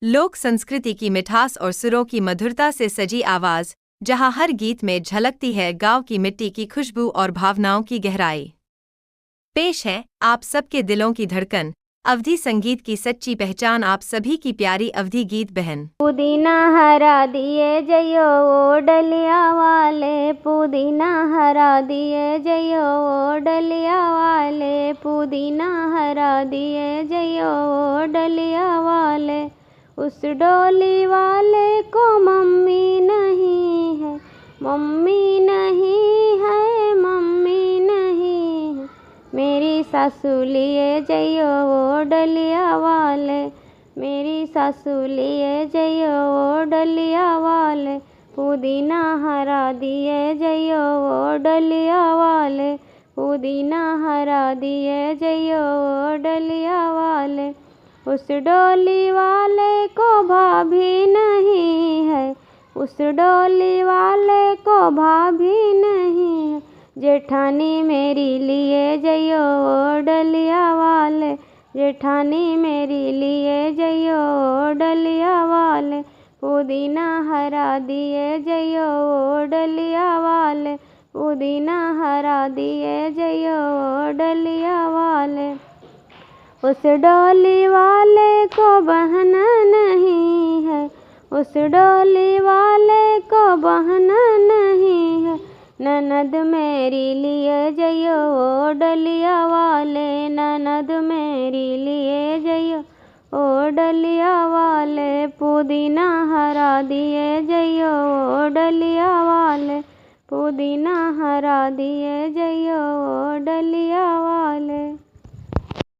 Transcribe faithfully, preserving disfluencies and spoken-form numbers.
लोक संस्कृति की मिठास और सुरों की मधुरता से सजी आवाज, जहां हर गीत में झलकती है गांव की मिट्टी की खुशबू और भावनाओं की गहराई। पेश है आप सबके दिलों की धड़कन, अवधी संगीत की सच्ची पहचान, आप सभी की प्यारी अवधी गीत बहन। पुदीना हरा दिए जइयो ओ डलिया वाले, पुदीना हरा दिए जइयो ओ डलिया वाले, पुदीना हरा दिए जइयो ओ डलिया वाले। उस डोली वाले को मम्मी नहीं है, मम्मी नहीं है, मम्मी नहीं है। मेरी सासू लिए जइयो ओ डलिया वाले, मेरी सासू लिए जइयो ओ डलिया वाले, पुदीना हरा दिए जइयो ओ डलिया वाले, पुदीना हरा दिए जइयो ओ डलिया वाले। उस डोली वाले को भाभी नहीं है, उस डोली वाले को भाभी नहीं है। जेठानी मेरी लिए जइयो ओ डलिया वाले, जेठानी मेरी लिए जइयो ओ डलिया वाले, पुदीना हरा दिए जइयो ओ डलिया वाले, पुदीना हरा दिए जइयो ओ डलिया वाले। उस डोली वाले को बहना नहीं है, उस डोली वाले को बहना नहीं है। ननद मेरी लिए जइयो ओ डलिया वाले, ननद मेरी लिए जइयो ओ डलिया वाले, पुदीना हरा दिए जइयो ओ डलिया वाले, पुदीना हरा दिए जइयो ओ डलिया वाले।